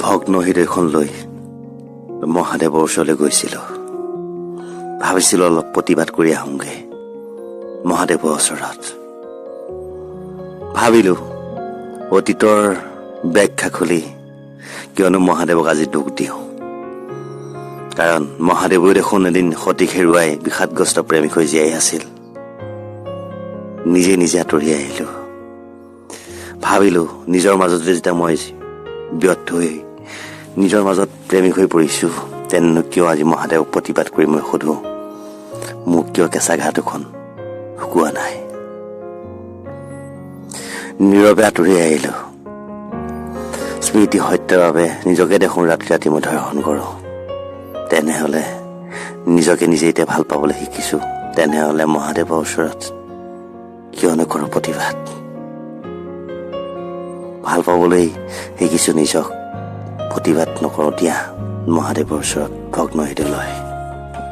ভগ্ন হৃদয়খন লৈ মহাদেৱৰ ওচৰলৈ গৈছিলোঁ। ভাবিছিলোঁ অলপ প্ৰতিবাদ কৰি আহোঁগৈ মহাদেৱৰ ওচৰত। ভাবিলোঁ অতীতৰ ব্যাখ্যা খুলি কিয়নো মহাদেৱক আজি দুখ দিওঁ, কাৰণ মহাদেৱেও দেখোন এদিন সতীক হেৰুৱাই বিষাদগ্ৰস্ত প্ৰেমিক হৈ জীয়াই আছিল। নিজে নিজে আঁতৰি আহিলোঁ। ভাবিলোঁ নিজৰ মাজতে যেতিয়া মই ব্যৰ্থ হৈ নিজৰ মাজত প্ৰেমিক হৈ পৰিছোঁ, তেনেনো কিয় আজি মহাদেৱক প্ৰতিবাদ কৰি মই সোধোঁ, মোক কিয় কেঁচা ঘাঁ দুখন শুকোৱা নাই? নীৰৱে আঁতৰি আহিলোঁ। স্মৃতি হত্যাৰ বাবে নিজকে দেখোন ৰাতি ৰাতি মই ধৰ্ষণ কৰোঁ। তেনেহ'লে নিজকে নিজে এতিয়া ভাল পাবলৈ শিকিছোঁ, তেনেহ'লে মহাদেৱৰ ওচৰত কিয় নকৰোঁ প্ৰতিবাদ? ভাল পাবলৈ শিকিছোঁ নিজক, প্ৰতিবাদ নকৰোঁ দিয়া মহাদেৱৰ ওচৰত ভগ্ন হৃদয়।